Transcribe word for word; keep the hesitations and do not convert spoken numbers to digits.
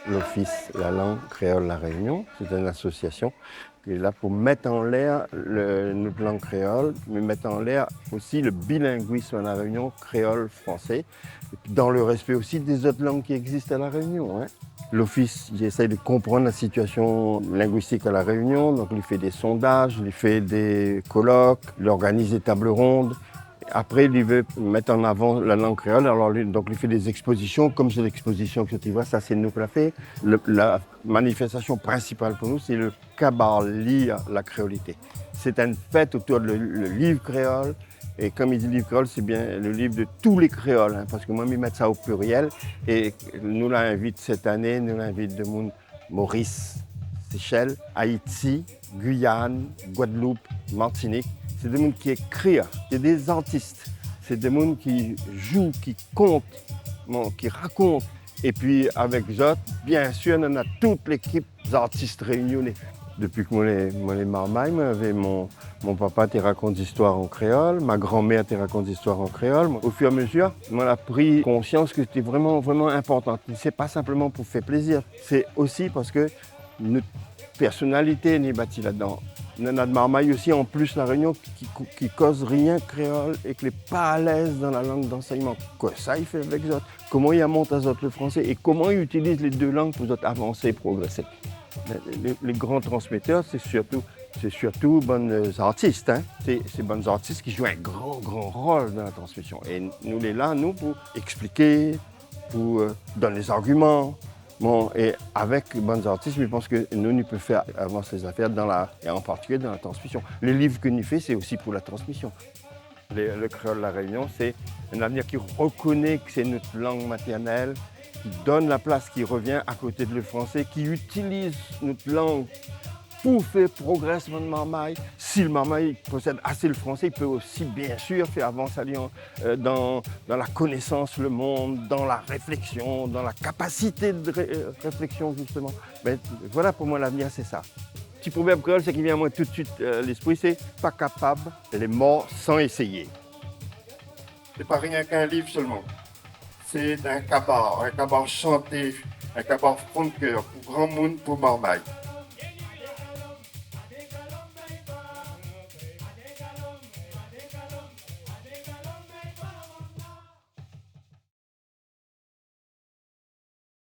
L'Office La Langue Créole La Réunion, sé in asosiasion ki lé la pou mèt anlèr le, nout lang kréol, mé mèt anlèr osi le bilinguisme à La Réunion, kréol, fransé, épi dan le respé osi dé zot lang ki égzis à La Réunion, in. L'Office, li éséy de konprann la sitiasion linguistik à La Réunion, donk li fé dé sondaz, li fé dé kolok, li organiz dé tab rond. Apré, li vé mèt an avan la lang kréol, alor li, donk li fé dé zèkspozision, konm sé lèkspozision ke ti voi, sa sé nou ki la fé. Le, la manifestasion prinsipal pou nou, sé le Kabar lir la kréolité. Sé in fèt otour de le, le liv kréol, é konm i di liv kréol, sé bien le liv de tou lé kréol, in, parske moin, mi mèt sa o plirièl, é nou la invit sèt ané, nou la invit demoun Moris, Séchèl, Ayiti, Guyane, Gwadloup, Martinik. Sé demoun ki ékri, sé dé zartis, sé demoun ki zoué, ki kont, bon, ki rakont. Épi avèk zot, biensir, nou néna tout lékip zartis rényoné. Dopi ke moin lé, moin lé marmay, moin lavé mon, mon papa té rakont zistoir an kréol, ma granmèr té rakont zistoir an kréol. Moin, o fur é a mezur, moin la pri konsians ke sété vréman, vréman inportan. Sé pa sinpleman pou fé plézir, sé osi parske nout pèrsonalité lé bati ladan. Néna dé marmay osi, an plis, La Rényon, ki, ki, ki koz rienk kréol é ki lé pa alèz dan la lang d'ansèyman. Kosa i fé avèk zot ? Koman i amont azot le fransé ? É koman i itiliz lé dé lang pou zot avansé, progrésé ? Lé, lé, lé gran transmètèr, sé sirtou, sé sirtou bann, euh, zartis, in. Sé, sé bann zartis ki zoué in gran, gran rol dan la transmision. É nou lé la, nou, pou èkspliké, pou, euh, donn lé zargiman. Bon, é avèk bann zartis, mi pans ke nou, nou pé fé avans lé zafèr dan la, é an partikilié dan la transmision. Lé liv ke nou fé, sé osi pou la transmision. Le, le kréol La Rényon, sé in lavnir ki rokoné ke sé nout lang matèrnèl, ki donn la plas, ki revien a koté de le fransé, ki itiliz nout lang pou fé progrésé bann marmay. Si le marmay i posèd asé le fransé, i pé osi, biensir, fé avans ali an, euh, dan, dan la konésans le monn, dan la réfléksion, dan la kapasité de ré-, euh, réfléksion, zisteman. Mé voila, pou moin, lavnir, sé sa. Ti provèrb kréol, sak i vien amoin tout suit, euh, léspri, sé : pa kapab lé mor san éséyé. Sé pa rienk in liv sèlman. Sé in kabar, in kabar shanté, in kabar fon de kèr, pou gramoun, pou marmay.